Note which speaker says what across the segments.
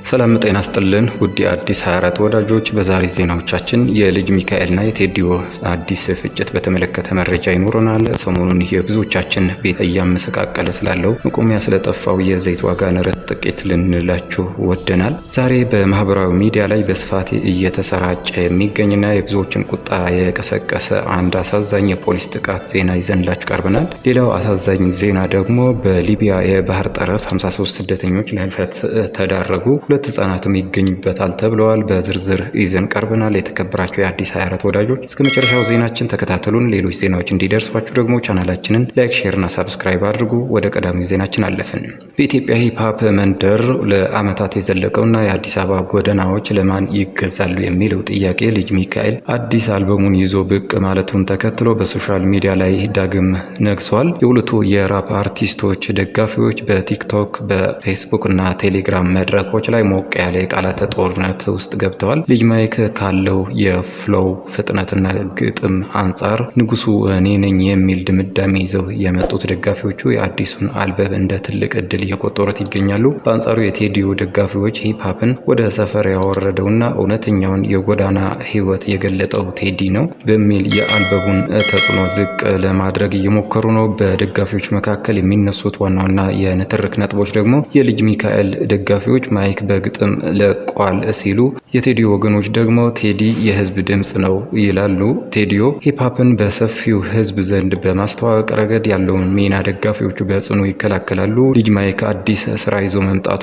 Speaker 1: ሰላም ጤና ስጥልን ውድ የአዲስ 24 ወዳጆች፣ በዛሬ ዜናዎቻችን የልጅ ሚካኤልና የቴዲዮ አዲስ ፍጭት በተመለከተ መረጃ ይኖረናል። ሰሞኑን የብዙዎቻችን ቤት እያመሰቃቀለ ስላለው መቆሚያ ስለጠፋው የዘይት ዋጋ ንረት ጥቂት ልንላችሁ ወደናል። ዛሬ በማህበራዊ ሚዲያ ላይ በስፋት እየተሰራጨ የሚገኝና የብዙዎችን ቁጣ የቀሰቀሰ አንድ አሳዛኝ የፖሊስ ጥቃት ዜና ይዘንላችሁ ቀርበናል። ሌላው አሳዛኝ ዜና ደግሞ በሊቢያ የባህር ጠረፍ 53 ስደተኞች ለህልፈት ተዳረጉ። ሁለት ህጻናትም ይገኙበታል ተብለዋል። በዝርዝር ይዘን ቀርበናል። የተከበራችሁ የአዲስ 24 ወዳጆች፣ እስከ መጨረሻው ዜናችን ተከታተሉን። ሌሎች ዜናዎች እንዲደርሷችሁ ደግሞ ቻናላችንን like፣ share እና subscribe አድርጉ። ወደ ቀዳሚው ዜናችን አለፍን። በኢትዮጵያ hip hop መንደር ለአመታት የዘለቀውና የአዲስ አበባ ጎዳናዎች ለማን ይገዛሉ የሚለው ጥያቄ ልጅ ሚካኤል አዲስ አልበሙን ይዞ ብቅ ማለቱን ተከትሎ በ social media ላይ ዳግም ነግሷል። የሁለቱ የራፕ አርቲስቶች ደጋፊዎች በቲክቶክ፣ በፌስቡክ እና ቴሌግራም መድረኮች ላይ ሞቅ ያለ የቃላት ጦርነት ውስጥ ገብተዋል። ልጅ ማይክ ካለው የ flow ፍጥነትና ግጥም አንጻር ንጉሱ እኔ ነኝ የሚል ድምዳሜ ይዘው የመጡት ደጋፊዎቹ የአዲሱን አልበም እንደ ትልቅ እድል እየቆጠሩት ይገኛሉ። በአንጻሩ የቴዲዮ ደጋፊዎች hip hop ን ወደ ሰፈር ያወረደውና እውነተኛውን የጎዳና ሕይወት የገለጠው ቴዲ ነው በሚል የአልበሙን ተጽዕኖ ዝቅ ለማድረግ እየሞከሩ ነው። በደጋፊዎች መካከል የሚነሱት ዋና ዋና የንትርክ ነጥቦች ደግሞ የልጅ ሚካኤል ደጋፊዎች ማይክ በግጥም ለቋል ሲሉ፣ የቴዲዮ ወገኖች ደግሞ ቴዲ የህዝብ ድምፅ ነው ይላሉ። ቴዲዮ hip hop ን በሰፊው ህዝብ ዘንድ በማስተዋወቅ ረገድ ያለውን ሚና ደጋፊዎቹ በጽኑ ይከላከላሉ። ልጅ ማይክ አዲስ ስራ ይዞ መምጣቱ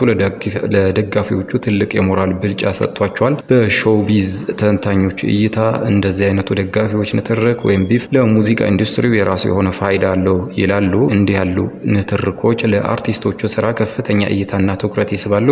Speaker 1: ለደጋፊዎቹ ትልቅ የሞራል ብልጫ ሰጥቷቸዋል። በ showbiz ተንታኞች እይታ እንደዚህ አይነቱ ደጋፊዎች ንትርክ ወይም beef ለሙዚቃ ኢንዱስትሪው የራሱ የሆነ ፋይዳ አለው ይላሉ። እንዲህ ያሉ ንትርኮች ለአርቲስቶቹ ስራ ከፍተኛ እይታና ትኩረት ይስባሉ።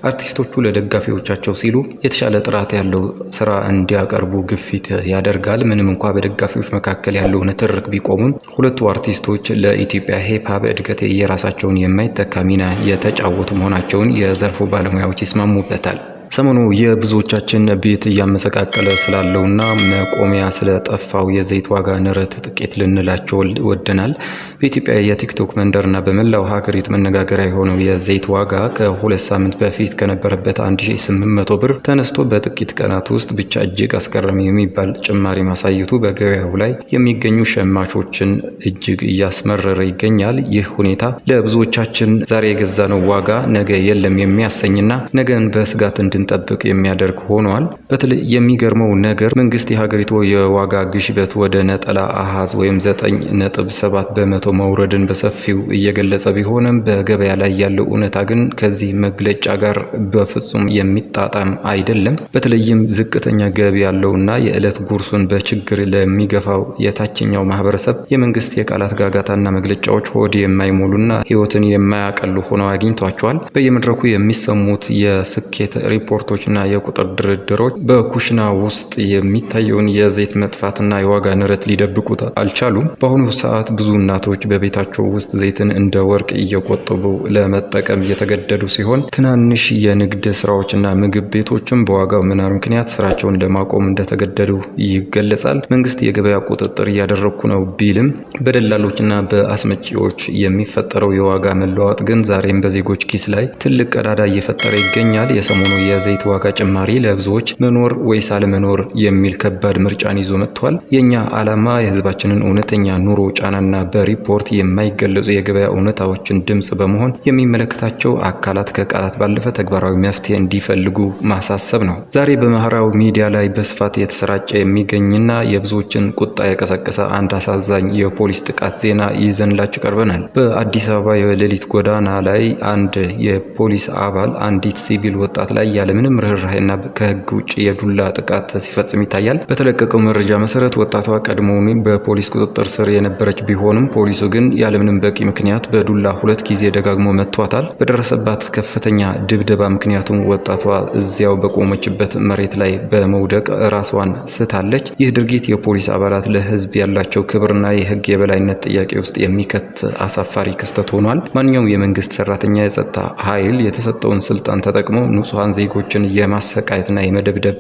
Speaker 1: አርቲስቶቹ ለደጋፊዎቻቸው ሲሉ የተሻለ ጥራት ያለው ስራ እንዲያቀርቡ ግፊት ያደርጋል። ምንም እንኳ በደጋፊዎች መካከል ያለው ንትርክ ቢቆምም፣ ሁለቱ አርቲስቶች ለኢትዮጵያ hip hop እድገት የራሳቸውን የማይተካ ሚና የተጫወቱ መሆናቸውን የዘርፉ ባለሙያዎች ይስማሙበታል። ሰሞኑ የብዙዎቻችን ቤት እያመሰቃቀለ ስላለውና መቆሚያ ስለጠፋው የዘይት ዋጋ ንረት ጥቂት ልንላቸው ወደናል። በኢትዮጵያ የቲክቶክ መንደርና በመላው ሀገሪቱ መነጋገሪያ የሆነው የዘይት ዋጋ ከ2 ሳምንት በፊት ከነበረበት 1800 ብር ተነስቶ በጥቂት ቀናት ውስጥ ብቻ እጅግ አስገራሚ የሚባል ጭማሪ ማሳየቱ በገበያው ላይ የሚገኙ ሸማቾችን እጅግ እያስመረረ ይገኛል። ይህ ሁኔታ ለብዙዎቻችን ዛሬ የገዛነው ዋጋ ነገ የለም የሚያሰኝና ነገን በስጋት እንድንጠብቅ የሚያደርግ ሆኗል። በተለይ የሚገርመው ነገር መንግስት የሀገሪቱ የዋጋ ግሽበት ወደ ነጠላ አሃዝ ወይም 9.7% መውረድን በሰፊው እየገለጸ ቢሆንም፣ በገበያ ላይ ያለው እውነታ ግን ከዚህ መግለጫ ጋር በፍጹም የሚጣጣም አይደለም። በተለይም ዝቅተኛ ገቢ ያለውና የዕለት ጉርሱን በችግር ለሚገፋው የታችኛው ማህበረሰብ የመንግስት የቃላት ጋጋታና መግለጫዎች ሆድ የማይሞሉና ሕይወትን የማያቀሉ ሆነው አግኝቷቸዋል። በየመድረኩ የሚሰሙት የስኬት ሪፖርቶችና የቁጥር ድርድሮች በኩሽና ውስጥ የሚታየውን የዘይት መጥፋትና የዋጋ ንረት ሊደብቁት አልቻሉም። በአሁኑ ሰዓት ብዙ እናቶች በቤታቸው ውስጥ ዘይትን እንደ ወርቅ እየቆጠቡ ለመጠቀም እየተገደዱ ሲሆን፣ ትናንሽ የንግድ ስራዎችና ምግብ ቤቶችም በዋጋው መናር ምክንያት ስራቸውን ለማቆም እንደተገደዱ ይገለጻል። መንግስት የገበያ ቁጥጥር እያደረግኩ ነው ቢልም፣ በደላሎችና በአስመጪዎች የሚፈጠረው የዋጋ መለዋወጥ ግን ዛሬም በዜጎች ኪስ ላይ ትልቅ ቀዳዳ እየፈጠረ ይገኛል። የሰሞኑ የዘይት ዋጋ ጭማሪ ለብዙዎች መኖር ወይስ አለመኖር የሚል ከባድ ምርጫን ይዞ መጥቷል። የእኛ ዓላማ የህዝባችንን እውነተኛ ኑሮ ጫናና በሪፖርት የማይገለጹ የገበያ እውነታዎችን ድምፅ በመሆን የሚመለከታቸው አካላት ከቃላት ባለፈ ተግባራዊ መፍትሄ እንዲፈልጉ ማሳሰብ ነው። ዛሬ በማህበራዊ ሚዲያ ላይ በስፋት የተሰራጨ የሚገኝና የብዙዎችን ቁጣ የቀሰቀሰ አንድ አሳዛኝ የፖሊስ ጥቃት ዜና ይዘንላችሁ ቀርበናል። በአዲስ አበባ የሌሊት ጎዳና ላይ አንድ የፖሊስ አባል አንዲት ሲቪል ወጣት ላይ ያለምንም ርኅራሄና ከህግ ውጭ የዱላ ጥቃት ሲፈጽም ይታያል። በተለቀቀው መረጃ መሰረት ወጣቷ ቀድሞውኑ በፖሊስ ቁጥጥር ስር የነበረች ቢሆንም፣ ፖሊሱ ግን ያለምንም በቂ ምክንያት በዱላ ሁለት ጊዜ ደጋግሞ መቷታል። በደረሰባት ከፍተኛ ድብደባ ምክንያቱም ወጣቷ እዚያው በቆመችበት መሬት ላይ በመውደቅ ራሷን ስታለች። ይህ ድርጊት የፖሊስ አባላት ለህዝብ ያላቸው ክብርና የህግ የበላይነት ጥያቄ ውስጥ የሚከት አሳፋሪ ክስተት ሆኗል። ማንኛውም የመንግስት ሰራተኛ፣ የጸጥታ ኃይል የተሰጠውን ስልጣን ተጠቅሞ ንጹሐን ዜጎችን የማሰቃየትና የመደብደብ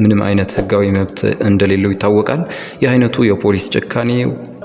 Speaker 1: ምንም አይነት ህጋዊ መብት እንደሌለው ይታወቃል። ይህ አይነቱ የፖሊስ ጭካኔ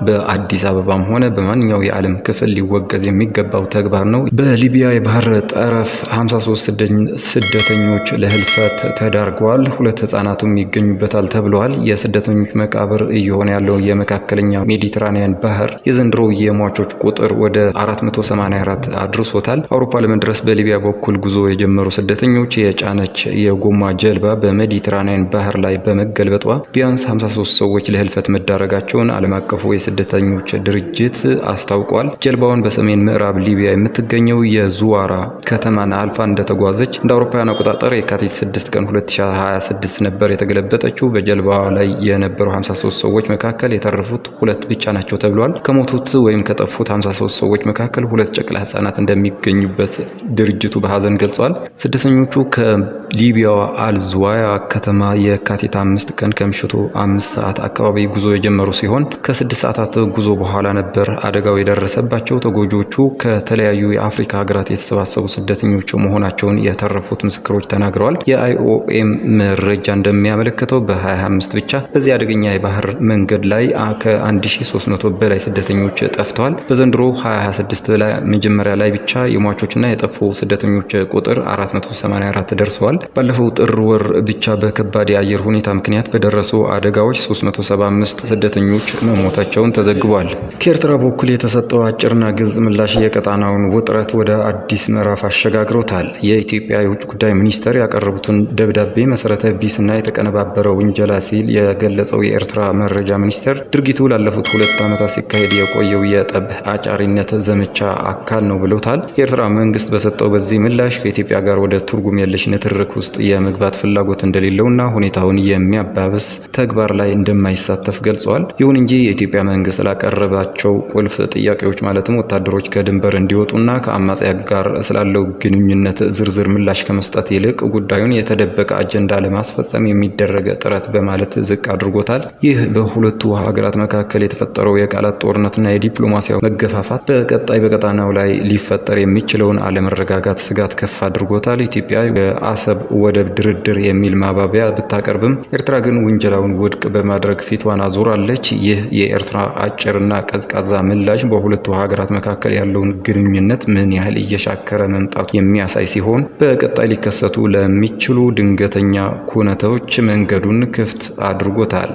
Speaker 1: በአዲስ አበባም ሆነ በማንኛው የዓለም ክፍል ሊወገዝ የሚገባው ተግባር ነው። በሊቢያ የባህር ጠረፍ 53 ስደተኞች ለህልፈት ተዳርገዋል። 2 ህጻናትም ይገኙበታል ተብለዋል። የስደተኞች መቃብር እየሆነ ያለው የመካከለኛ ሜዲትራኒያን ባህር የዘንድሮ የሟቾች ቁጥር ወደ 484 አድርሶታል። አውሮፓ ለመድረስ በሊቢያ በኩል ጉዞ የጀመሩ ስደተኞች የጫነች የጎማ ጀልባ በሜዲትራኒያን ባህር ላይ በመገልበጧ ቢያንስ 53 ሰዎች ለህልፈት መዳረጋቸውን ዓለም አቀፉ የስደተኞች ድርጅት አስታውቋል። ጀልባውን በሰሜን ምዕራብ ሊቢያ የምትገኘው የዙዋራ ከተማን አልፋ እንደተጓዘች እንደ አውሮፓውያን አቆጣጠር የካቲት 6 ቀን 2026 ነበር የተገለበጠችው። በጀልባዋ ላይ የነበሩ 53 ሰዎች መካከል የተረፉት 2 ብቻ ናቸው ተብሏል። ከሞቱት ወይም ከጠፉት 53 ሰዎች መካከል 2 ጨቅላ ህጻናት እንደሚገኙበት ድርጅቱ በሀዘን ገልጿል። ስደተኞቹ ከሊቢያዋ አልዙዋያ ከተማ የካቲት 5 ቀን ከምሽቱ 5 ሰዓት አካባቢ ጉዞ የጀመሩ ሲሆን ከ6 ሰዓታት ጉዞ በኋላ ነበር አደጋው የደረሰባቸው። ተጎጂዎቹ ከተለያዩ የአፍሪካ ሀገራት የተሰባሰቡ ስደተኞች መሆናቸውን የተረፉት ምስክሮች ተናግረዋል። የአይኦኤም መረጃ እንደሚያመለክተው በ2025 ብቻ በዚህ አደገኛ የባህር መንገድ ላይ ከ1300 በላይ ስደተኞች ጠፍተዋል። በዘንድሮ 2026 ላይ መጀመሪያ ላይ ብቻ የሟቾችና የጠፉ ስደተኞች ቁጥር 484 ደርሰዋል። ባለፈው ጥር ወር ብቻ በከባድ የአየር ሁኔታ ምክንያት በደረሱ አደጋዎች 375 ስደተኞች መሞታቸውን ተዘግቧል። ከኤርትራ በኩል የተሰጠው አጭርና ግልጽ ምላሽ የቀጣናውን ውጥረት ወደ አዲስ ምዕራፍ አሸጋግሮታል። የኢትዮጵያ የውጭ ጉዳይ ሚኒስተር ያቀረቡትን ደብዳቤ መሰረተ ቢስና የተቀነባበረ ውንጀላ ሲል የገለጸው የኤርትራ መረጃ ሚኒስተር ድርጊቱ ላለፉት 2 ዓመታት ሲካሄድ የቆየው የጠብ አጫሪነት ዘመቻ አካል ነው ብሎታል። የኤርትራ መንግስት በሰጠው በዚህ ምላሽ ከኢትዮጵያ ጋር ወደ ትርጉም የለሽ ንትርክ ውስጥ የመግባት ፍላጎት እንደሌለውና ሁኔታውን የሚያባብስ ተግባር ላይ እንደማይሳተፍ ገልጿል። ይሁን እንጂ የኢትዮጵያ መንግስት ላቀረባቸው ቁልፍ ጥያቄዎች ማለትም ወታደሮች ከድንበር እንዲወጡና ከአማጽያን ጋር ስላለው ግንኙነት ዝርዝር ምላሽ ከመስጠት ይልቅ ጉዳዩን የተደበቀ አጀንዳ ለማስፈጸም የሚደረግ ጥረት በማለት ዝቅ አድርጎታል። ይህ በሁለቱ ሀገራት መካከል የተፈጠረው የቃላት ጦርነትና የዲፕሎማሲያዊ መገፋፋት በቀጣይ በቀጣናው ላይ ሊፈጠር የሚችለውን አለመረጋጋት ስጋት ከፍ አድርጎታል። ኢትዮጵያ የአሰብ ወደብ ድርድር የሚል ማባቢያ ብታቀርብም ኤርትራ ግን ውንጀላውን ውድቅ በማድረግ ፊቷን አዙራለች። ይህ የኤርትራ አጭርና ቀዝቃዛ ምላሽ በሁለቱ ሀገራት መካከል ያለውን ግንኙነት ምን ያህል እየሻከረ መምጣቱ የሚያሳይ ሲሆን በቀጣይ ሊከሰቱ ለሚችሉ ድንገተኛ ኩነቶች መንገዱን ክፍት አድርጎታል።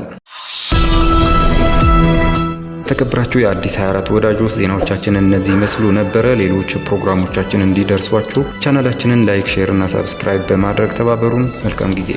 Speaker 1: የተከበራችሁ የአዲስ 24 ወዳጆች ዜናዎቻችን እነዚህ ይመስሉ ነበረ። ሌሎች ፕሮግራሞቻችን እንዲደርሷችሁ ቻናላችንን like፣ share እና subscribe በማድረግ ተባበሩን። መልካም ጊዜ።